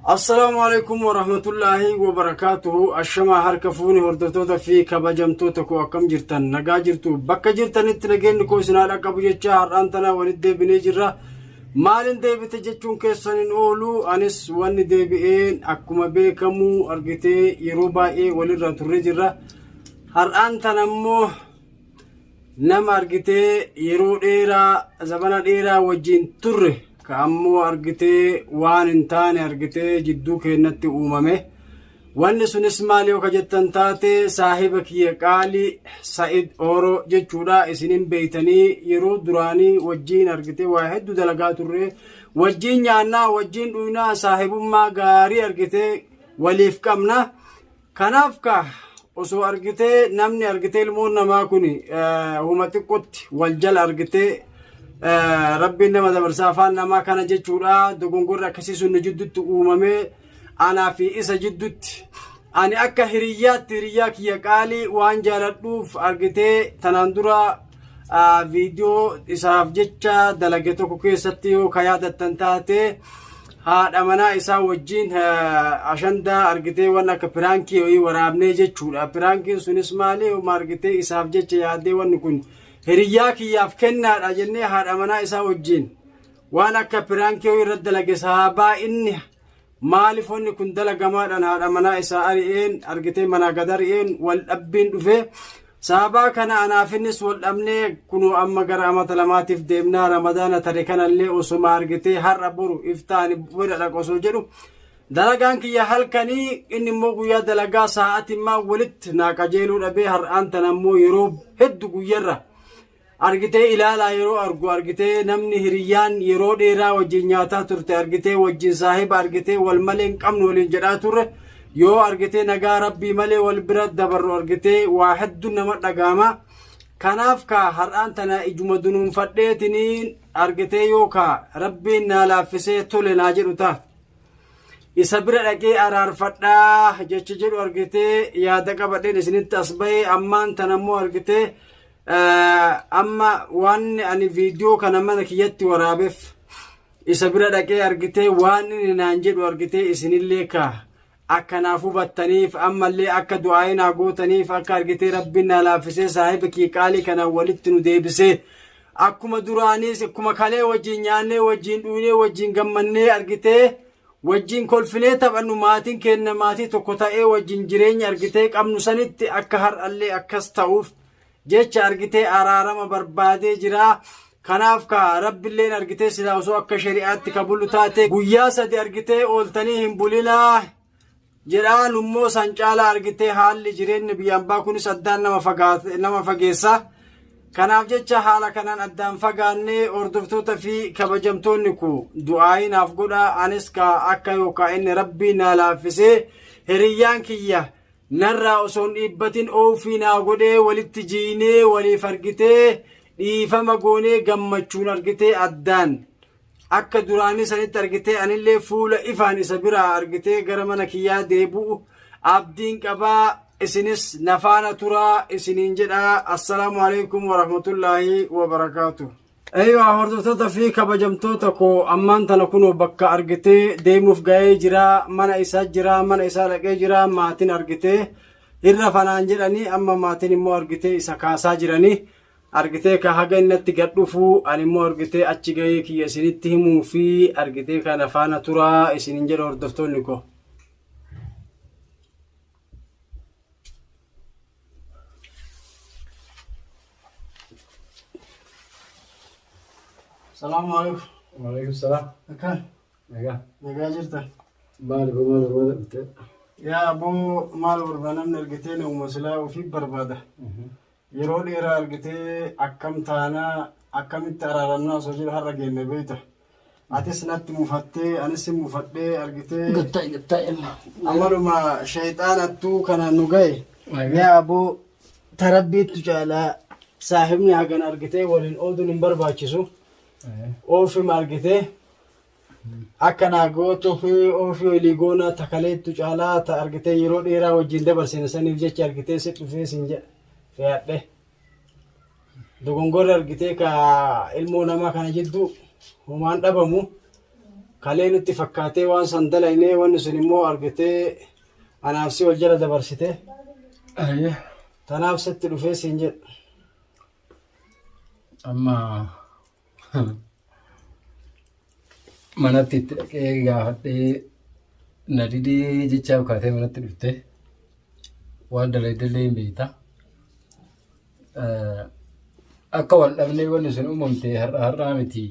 Assalaamu alaikum warahmatullaahi wabarakaatuhu. Ashamaa harka fuuni hordoftoota fi kabajamtoota koo, akkam jirtan? Nagaa jirtu? Bakka jirtanitti nageenyi koo isin haa dhaqqabu jecha har'aan tana walitti deebinee jirra. Maalin deebite jechuun keessan hin oolu. Anis wanni deebi'een akkuma beekamu argitee yeroo baay'ee walirraa turree jirra. Har'aan tana immoo nama argitee yeroo dheeraa, zabana dheeraa wajjin turre ka ammoo argitee waan hin taane argitee jidduu keennatti uumame. Wanni sunis maal yoo ka jettan taate, saahiba kiyya qaalii Sa'id Ooro jechuudha. Isinin beeytanii, yeroo duraanii wajjiin argitee waa hedduu dalagaa turre, wajjiin nyaannaa, wajjiin dhuynaa, saahibummaa gaarii argitee waliif qabna. Kanaaf ka osoo argitee namni argitee ilmoon namaa kun huma xiqqootti wal jala argitee rabbiin nama dabarsa afaan namaa kana jechuudha. Dogongorri akkasii sun nu jidduutti uumamee anaa fi isa jidduutti, ani akka hiriyyaatti hiriyyaa kiyya qaalii waan jaaladhuuf argitee tanaan dura viidiyoo isaaf jecha dalage tokko keessatti yoo ka yaadattan taate, haadha manaa isaa wajjin ashandaa argitee waan akka piraankii wayii waraabnee jechuudha. Piraankiin sunis maali? Uma argitee isaaf jecha yaadee wanni kun hiriyyaa kiyyaaf kennaadha jennee haadha manaa isaa wajjin waan akka piraankii wayii irratti dalage. Sabaabaa inni maaliif wanni kun dalagamaadhaan haadha manaa isaa ari'een argitee manaa gad ari'een wal dhabbiin dhufee, sababaa kana anaaf innis wal dhabnee kunoo amma gara amata 2tiif deemnaa. Ramadaana tare kanallee osoma argitee har'a boru iftaani bira dhaqa osoo jedhu, dalagaan kiyya halkanii, inni immoo guyyaa dalagaa, sa'aatimmaa walitti naa qajeeluu dhabee. Har'aan tana immoo yeroo hedduu guyyarra argitee ilaalaa yeroo argu argitee namni hiriyyaan yeroo dheeraa wajjin nyaataa turte argitee wajjin saahiba argitee wal malee hin qabnu waliin jedhaa turre, yoo argitee nagaa rabbii malee wal bira dabarru argitee waa hedduu nama dhagaama. Kanaaf ka har'aan tana ijuma dunuunfadheetiniin argitee yoo ka rabbiin naa laaffisee tole naa jedhu ta'a, isa bira dhaqee araarfadhaa jecha jedhu argitee yaada qabadheen isinitti as bahee. Ammaan tana immoo argitee amma waan ani viidiyoo kana mana kiyyatti waraabeef isa bira dhaqee argitee waan inni naan jedhu argitee isinillee ka akka naaf hubattaniif, ammallee akka du'aa'ii naa gootaniif, akka argitee rabbiin naa laaffisee saahiba kiyya qaalii kanaan walitti nu deebisee akkuma duraaniis, akkuma kalee wajjin nyaannee, wajjin dhuynee, wajjin gammannee, argitee wajjin kolfinee taphannu, maatiin keenya maatii tokko ta'ee wajjin jireenya argitee qabnu sanitti akka har'allee akkas ta'uuf jecha argitee araarama barbaadee jira. Kanaaf ka rabbilleen argitee silaa osoo akka shari'aatti ka bulu taate guyyaa 3 argitee ooltanii hin bulinaa jedhaan, immoo san caalaa argitee haalli jireenya biyya ambaa kunis addaan nama fageessa. Kanaaf jecha haala kanaan addaan fagaannee. Hordoftoota fi kabajamtoonni ku du'aayii naaf godha. Anis ka akka yookaan inni rabbii naa laaffisee hiriyyaan kiyya narraa osoo hin dhiibbatin oofii naa godhee walitti jiinee waliif argitee dhiifama goonee gammachuun argitee addaan akka duraanii sanitti argitee anillee fuula ifaan isa biraa argitee gara mana kiyyaa deebi'u abdiin qabaa. Isinis nafaana turaa isiniin jedha. Assalaamu alaikum warahmatullaahi wabarakaatu. Eeyyoo, hordoftoota fi kabajamtoota koo, ammaan tana kunoo bakka argitee deemuuf ga'ee jira. Mana isaa jira, mana isaa dhaqee jira. Maatiin argitee irra fanaan jedhanii, amma maatiin immoo argitee isa kaasaa jiranii argitee ka haga innatti gad dhufu ani immoo argitee achi ga'ee kiyya isinitti himuu fi argitee kana faana turaa isinin jedha, hordoftoonni koo. Salaamu alaikum. Waalaikum salaam. Akkam? Nagaa. Nagaa jirta? Maali boo, maal barbaada dhuftee? Yaa aboo, maal barbaada namni argitee nama silaa ofii barbaada. Yeroo dheeraa argitee akkam taanaa, akkamitti araaramnaa osoo jedhu har'a geenne beekta. Atis natti mufattee, anis si mufadhee argitee. Gattaa'e gattaa'e amma. Amaluma shayxaanattuu kana nu ga'e. Yaa aboo, tarabbiittu caalaa saahibni hagan argitee waliin ooduun hin barbaachisu. Oofima argitee akka naa gootuu fi oofii olii goonaa takaleettu caalaa ta argitee yeroo dheeraa wajjin dabarsine saniif jecha argitee si dhufee sin jedha fe'adhe. Dogongorri argitee ka ilmoo namaa kana jidduu homaan dhabamu. Kalee nutti fakkaatee waan san dalaynee wanni sun immoo argitee anaaf si wal jala dabarsite. Ayyee. Tanaaf sitti dhufee siin jedha. Amma manatti itti dhaqee gaafadhee na didee jechaaf kaatee manatti dhufte waan dalaydallee hin beekta. Akka wal dhabnee wanni sun uumamte har'a har'aa miti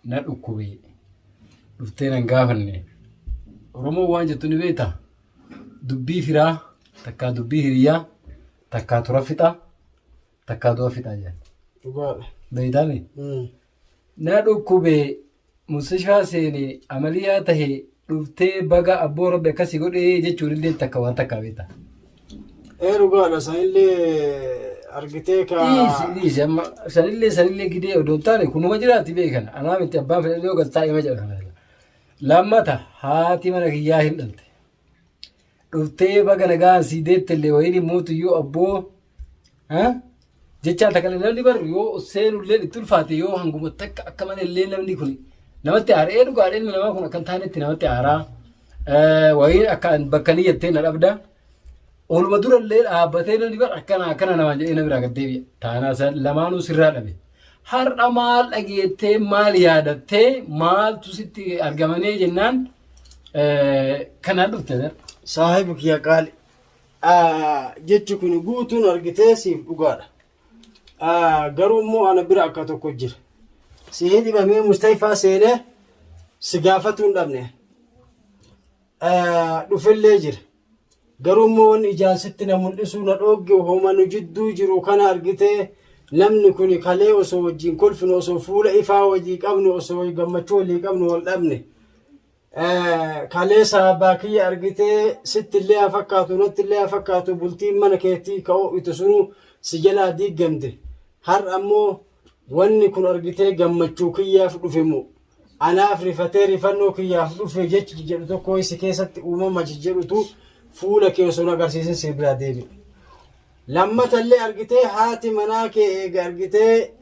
na dhukkube dhuftee nan gaafanne. Oromoon waan jettu ni beekta. Dubbii firaa takkaa dubbii hiriyyaa takkaa tura fixa takkaa du'a fixa jedhan. Dhugaadha. Beektaami? Na dhukkube musishaa seene amaliyaa tahe dhuftee baga abboo rabbi akkasi godhee jechuun illee takka waan takkaa beekta. Ee dhugaadha sanillee argitee ka. Dhiisi dhiisi amma sanillee sanillee gidee odoo hin taane kunuma jiraatti beekan anaa miti abbaan fedhe yoo galtaa ima jedha kana. Lammata haati mana kiyyaa hin dhalte. Dhuftee baga nagaan sii deettellee wayiin immoo abboo jechaa takka namni bar yoo seenullee itti ulfaate yoo hanguma takka akka malee namni kun namatti aara ee dhugaadha ilmi namaa kun akka hin taanetti namatti aaraa wayiin akka bakka ni jettee na dhabda. Oluma durallee dhaabbatee namni bar akkana akkana namaan jedhee na biraa gad deebi'a. Taanaa lamaanuu sirraa dhabe. Har'a maal dhageettee maal yaadattee maaltu sitti argamanii jennaan kanaan dhufte. Saahiba kiyya qaali. Jechi kun guutuun argitee siif dhugaadha. Garuu immoo ana bira akka tokko jira. Si dhibamee Mustayfaa seenee si gaafatuu hin dhabne. Dhufellee jira. Garuu immoo wanni ijaan sitti na mul'isuu na dhoogge homa nu jidduu jiru kana argitee namni kun kalee osoo wajjin kolfinu osoo fuula ifaa wajii qabnu osoo gammachuu walii qabnu wal dhabne. Kalee saabaa kiyya argitee sitti illee haa fakkaatu natti illee haa fakkaatu bultiin mana keetii ka ho'itu sunu si jalaa diiggamte. Har'a ammoo wanni kun argitee gammachuu kiyyaaf dhufe moo anaaf rifatee rifannoo kiyyaaf dhufe jechi jedhu tokko si keessatti uumama jedhutu fuula kee osoo hin agarsiisin si biraa deebi'e. Lammatallee argitee haati manaa kee eega argitee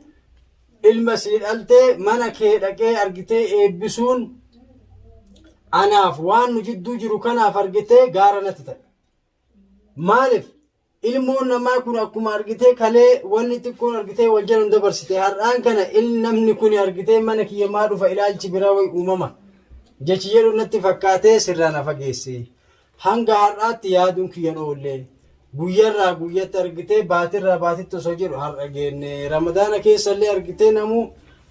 ilma sii dhaltee mana kee dhaqee argitee eebbisuun anaaf waan nu jidduu jiru kanaaf argitee gaara natti ta'e. Maaliif ilmoon namaa kun akkuma argitee kalee wanni xiqqoon argitee wal jalan dabarsite har'aan kana ilmi namni kun argitee mana kiyya maa dhufa ilaalchi biraa wayi uumama jechi jedhu natti fakkaatee sirraa na fageesse. Hanga har'aatti yaaduun kiyyan oolle. Guyyarraa guyyatti argitee baatirraa baatitti osoo jedhu har'a geenne. Ramadaana keessallee argitee namuu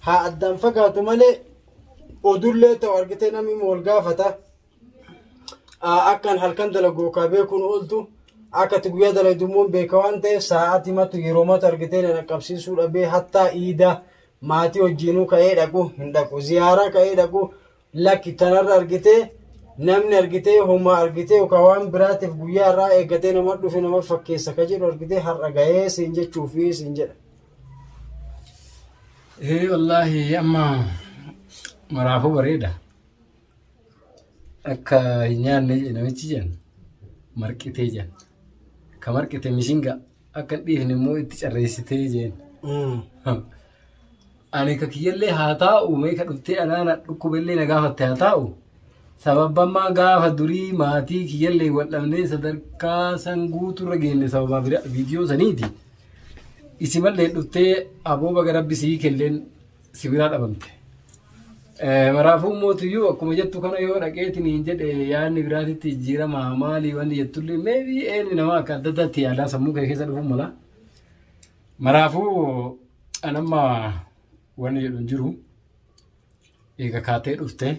haa addaan fagaatu malee odullee ta'u argitee namni wal gaafata. Akkan halkan dalagu yookaan beekuun ooltu akka itti guyyaa dalagdu immoo beeka waan ta'eef sa'aatii matu yeroo matu argitee na dhaqqabsiisuu dhabee hattaa iida maatii wajjinuu ka'ee dhaqu hin dhaqu ziyaaraa ka'ee dhaqu lakki tanarra argitee namni argitee homaa argitee yookaan waan biraatiif guyyaa irraa eeggatee nama dhufe nama fakkeessa ka jedhu argitee har'a ga'ee siin jechuu fi siin jedha. Ee wallaahi amma maraafuu bareeda. Akka hin nyaanne jedhe namichi jedhan marqitee jedhan. Ka marqite mishinga akka hin dhiifne immoo itti carreessitee jeen. Ani ka kiyyallee haa taa'u mee ka dhuftee anaana dhukkubellee na gaafatte haa taa'u. Sababammaa gaafa durii maatii kiyyallee wal dhabnee sadarkaa san guutuurra geenne sababaa bira viidiyoo saniiti. Isimallee dhuftee aboo baga rabbi sii kelleen si biraa dhabamte. Maraafuu mootiyyuu akkuma jettu kana yoo dhaqeetiin hin jedhe yaadni biraatitti jijjiirama maali wanni jettullee meebii eenyu namaa akka adda addaatti yaadaa sammuu kee keessa dhufuu mala. Maraafuu anamma wanni jedhu hin jiru. Eega kaatee dhufte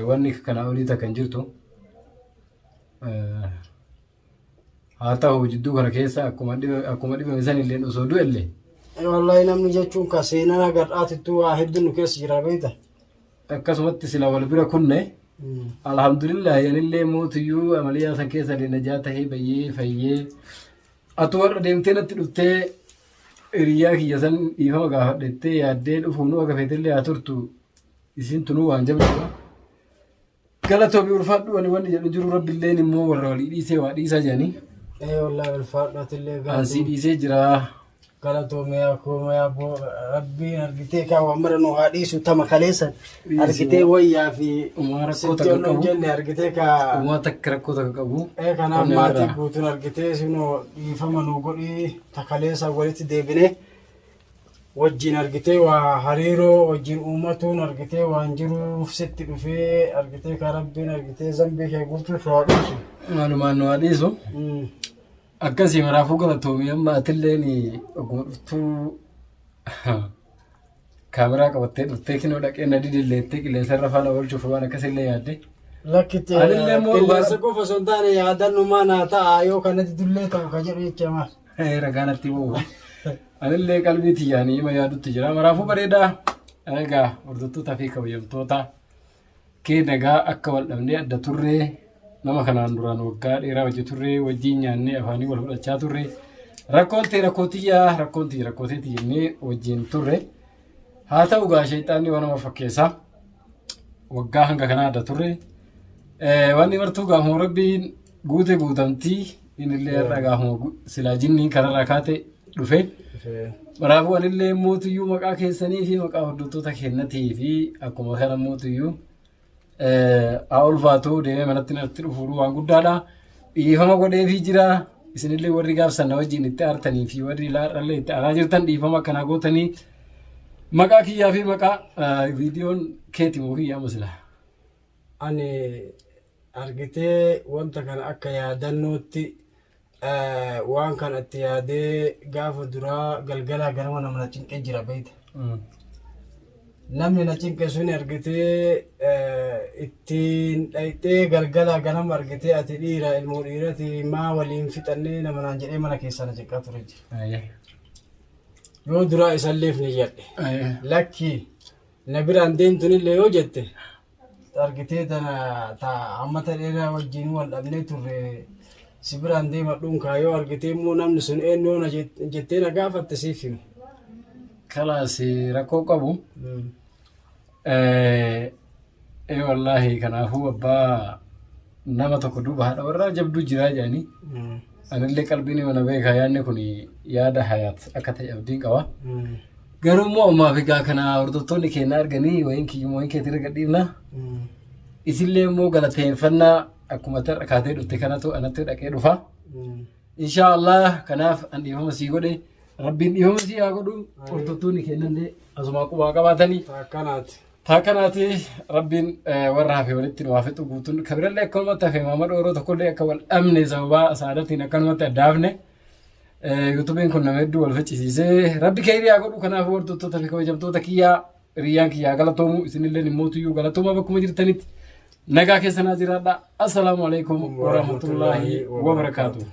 wanni kanaa olii takka hin jirtu. Haa ta'u jidduu kana keessa akkuma akkuma dhibame sanillee osoo du'ellee Wallahi namni jechuun ka seenaan agar'aatittuu waa hedduun nu keessa jira beekta. Akkasumatti sila wal bira kunne alhamdulillah anillee mootiyyuu amaliyaa san keessa illee najaa tahee bayyee fayyee atu warra deemtee natti dhuftee hiriyaa kiyya san dhiifama gaafadhettee yaaddee dhufuun akka feetellee haa turtu isin tunuu waan jabduudha. Galatoomi ulfaadhu ani wanni jedhu jiru rabbilleen immoo warra walii dhiisee waa dhiisaa jedhanii. Ee wallahi ulfaadhu atillee An sii dhiisee jira. Galatoomee akkuma yaaboo rabbiin argitee kaa waan mara nu haa dhiisu tama kaleessan argitee wayyaa fi Uumaa rakkoo sitti takka onnoo qabu. jenne argitee kaa Uumaa takka rakkoo takka qabu. ee kanaaf Onnee maatii irraa. guutuun argitee sinoo dhiifama nu godhii ta kaleessa walitti deebinee wajjin argitee waa hariiroo wajjin uummatuun argitee waan jiruuf sitti dhufee argitee kaa rabbiin argitee zambii kee guutuu si haa dhiisu. Maalumaan nu haa dhiisu. Akkasii maraafuu galatoomii amma atilleen oguma dhuftuu kaameraa qabattee dhuftee kinoo dhaqee na didilleettee qilleensa irra faana oolchuuf waan akkasillee yaadde. Lakkitti Anillee immoo qilleensa qofa osoo hin taane yaadannumaa naa ta'a yoo kanatti dullee ta'u ka jedhu jecha maal. Ragaa natti bu'u. Anillee qalbii tiyyaanii hima yaadutti jira. Maraafuu bareedaa. Egaa hordoftoota fi kabajamtoota kee nagaa akka wal dhabnee adda turree nama kanaan duraan waggaa dheeraa hojii turree wajjin nyaannee afaanii wal fudhachaa turre rakkoon tee rakkoo tiyyaa rakkoon tiyya rakkoo teeti jennee wajjin turre haa ta'u gaa sheexaanni waan nama fakkeessa waggaa hanga kanaa adda turre wanni martuu gaafuma rabbiin guute guutamtii innillee har'a gaafuma silaa jinniin kanarraa kaate dhufe. Kanaafuu anillee mootuyyuu maqaa keessanii fi maqaa hordoftoota keenyatii fi akkuma kana mootuyyuu haa ulfaatu deemee manatti natti dhufuudhu waan guddaadha. Dhiifama godheefii jira. Isinillee warri gaafsan na wajjin itti aartanii fi warri laarrallee itti aaraa jirtan dhiifama akkanaa gootanii maqaa kiyyaa fi maqaa viidiyoon keeti moo kiyyaa masila. Ani argitee wanta kana akka yaadannootti waan kana itti yaadee gaafa duraa galgalaa ganama nama na cinqee jira beekta. Namni na cinqe sun argitee ittiin dhayxee galgalaa ganama argitee ati dhiira ilmoo dhiirati maa waliin fixannee nama naan jedhee mana keessaa na cinqaa ture jira. Yoo duraa isalleef ni jedhe. Lakki na biraan deemtunillee yoo jette argitee tana ta ammata dheeraa wajjin wal dhabnee turre si biraan deemadhuun kaa yoo argitee immoo namni sun eenyu na jettee na gaafatte siif himu. Kalaas rakkoo qabu. Ee wallaahi kanaafuu abbaa nama tokko duuba haadha warraa jabduu jiraa jedhanii anillee qalbiin mana beekaa yaadni kun yaada hayaat akka ta'e abdiin qaba. Garuu immoo ammaaf egaa kana hordoftoonni keenya arganii wayiin kiyyuma wayiin keetii irra gadhiifna. Isillee immoo galateeffannaa akkuma tarra kaatee dhufte kanatu anatti dhaqee dhufa. Inshaa Allah kanaaf an dhiifama sii godhe rabbiin dhiifama sii haa godhu hordoftoonni keenyallee asumaa qubaa qabaatanii. Akkanaati. Taa kanaati rabbiin warra hafe walitti nu haa fixu guutuun kabirallee akkanumatti hafe maama dhooroo tokkollee akka wal dhabne sababaa saadatiin akkanumatti addaafne. Yuutuubiin kun nama hedduu wal ficcisiisee rabbi keeyrii haa godhu kanaafuu hordoftoota fi kabajamtoota kiyyaa hiriyyaan kiyyaa galatoomu isinillee immootuyyuu galatooma bakkuma jirtanitti nagaa keessanaa jiraadha. Assalaamu alaikum warahmatullaahi wabarakaatuh.